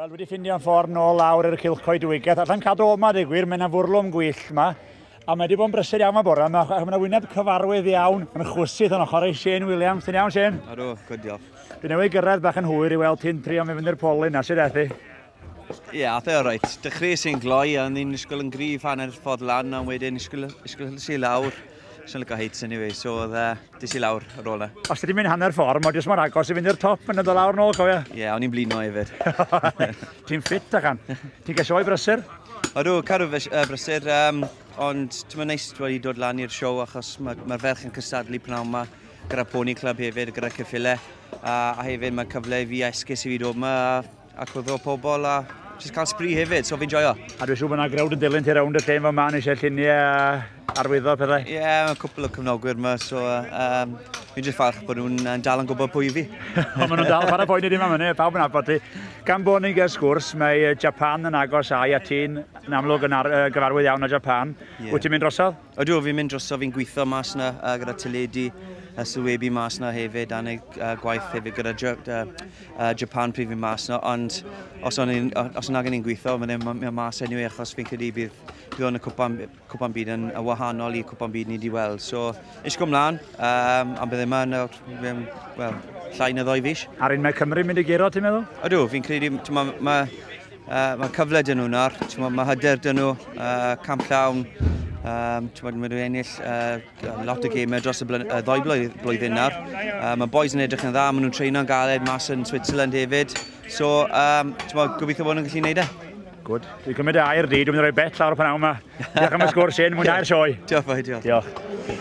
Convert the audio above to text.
Wel, dwi wedi ffindio'n ffordd nôl lawr i'r cylch coedwigaeth. Allai'm cadw o 'ma, dweud gwir, mae yna fwrlwm gwyllt 'ma. A mae wedi bod yn brysur iawn 'ma bore 'ma, mae yna wyneb cyfarwydd iawn yn chwysu yn ochr i Shane Williams. Ti'n iawn, Shane? Ydw, good, diolch. Dwi newydd gyrraedd bach yn hwyr i weld ti'n trio mynd fynd i'r polyn na, sut aeth hi? Ie, yeah, ath e alright. Dechreuais i'n gloi a ni'n disgwyl yn gryf hanner ffordd lan a wedyn disgwyl i lawr. Sy'n licio heights anyway, so oedd des i lawr ar ôl e. Os ti wedi mynd hanner ffordd, mae jyst mor agos i fynd i'r top yn dod lawr nôl, cofio? Ie, yeah, o'n i'n blino hefyd. Ti'n ffit, achan? Ti'n cael sioe brysur? Ydw, cadw brysur, ond ti'n mynd neis wedi dod lan i'r siow achos mae'r ma ferch yn cystadlu pnawn yma gyda Pony Club hefyd, gyda ceffyle, a hefyd mae cyfle i fi a esgus i fi dod yma a cwrdd o pobl a jyst cael sbri hefyd, so fi'n joio. A dwi'n siŵr bod yna growd yn dilyn ti rownd y lle yma ma'n eisiau lluniau a arwyddo pethau. Ie, yeah, mae cwpl o cefnogwyr yma, so fi'n jyst falch bod nhw'n dal yn gwybod pwy fi. Ond maen nhw'n dal, paid â poeni dim am hynny, pawb yn nabod ti. Gan bod ni'n gael sgwrs, mae Japan yn agos ai a ti'n yn amlwg yn gyfarwydd iawn â Japan. Yeah. Wyt ti'n mynd drosodd? Ydw, fi'n mynd drosodd, fi'n gweithio mas na gyda teledu, sylwebu mas na hefyd, a neud gwaith hefyd gyda Japan pryd fi'n mas na, ond os o'n ni'n gweithio, mae'n ma mas anyway, achos fi'n credu bydd o'n y cwpan byd yn wahanol i cwpan byd ni wedi weld. So, eisiau ymlaen, a bydd yma yn, well, llai na 2 fis. A'r un mae Cymru mynd i guro, ti'n meddwl? Ydw, fi'n credu, mae ma, ma cyfle dyn nhw nawr, mae hyder dyn nhw, camp llawn, mae nhw ennill lot o gemau dros y ddoi blwyddyn nawr. Mae boys yn edrych yn dda, maen nhw'n treino'n galed mas yn Switzerland hefyd. So, gobeithio bod nhw'n gallu gwneud e. Good. Dwi'n cymryd air di, dwi'n mynd i roi bet lawr o pnawn yma. Diolch am y sgwrs, Shane, mwynhau'r sioe. Diolch, boi, diolch. Diolch.